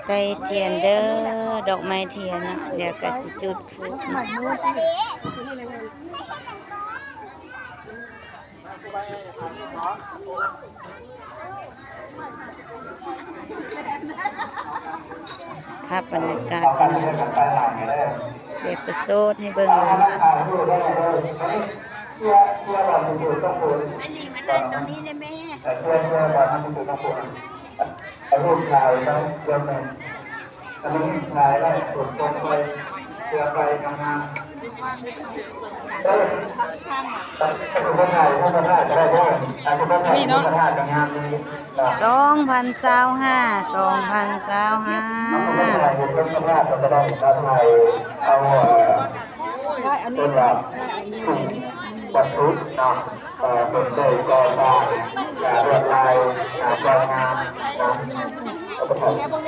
ໄກ້ທຽນເດີ້ ດອກໄມ້ທຽນເນາະ ດຽວກໍຊິຈຸດທູບເນາະ. ພາບບັນຍາກາດພີ່ນ້ອງ ແບບສົດໆໃຫ້ເບິ່ງເລີຍ. ອັນນີ້ມານັ່ງຕົງນີ້ແດ່ແມ່. ນີ້ເນາະ ສອງພັນຊາວຫ້າ ສອງພັນຊາວຫ້າ. ອັນນີ້ ວັດຖຸເນາະ ເອີ ເປັນໄດ້ກໍ່ສ້າງ ເອີ ລວດລາຍ ເອີ ສວຍງາມເນາະ.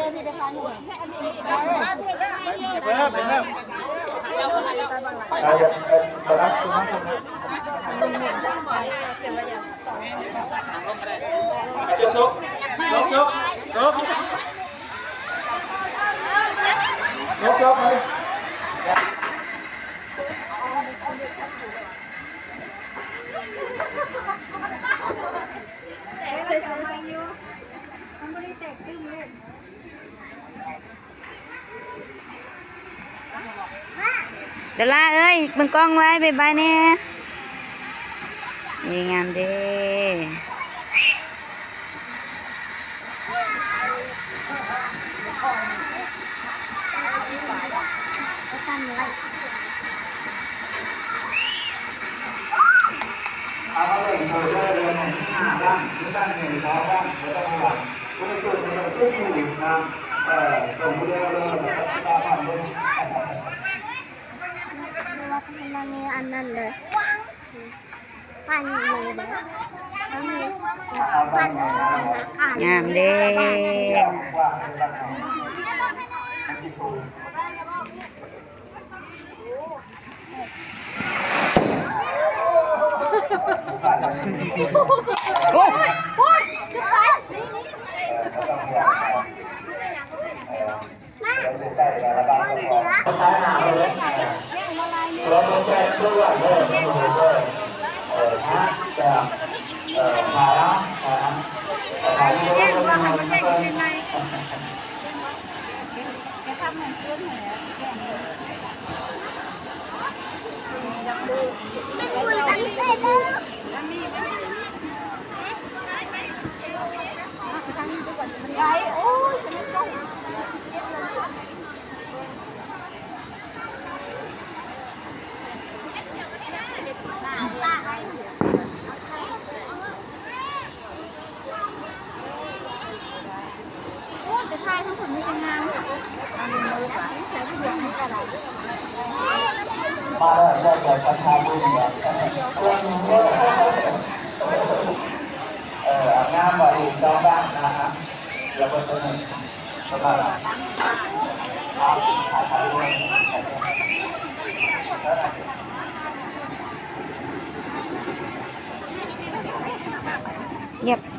ດາລາເອີຍ ເບິ່ງກ້ອງໄວ້ ບາຍບາຍແດ່. ນີ້ງາມເດ້. ງາມເດ້. ໂອ້ຍ ໂອ້ຍ ງຽບ.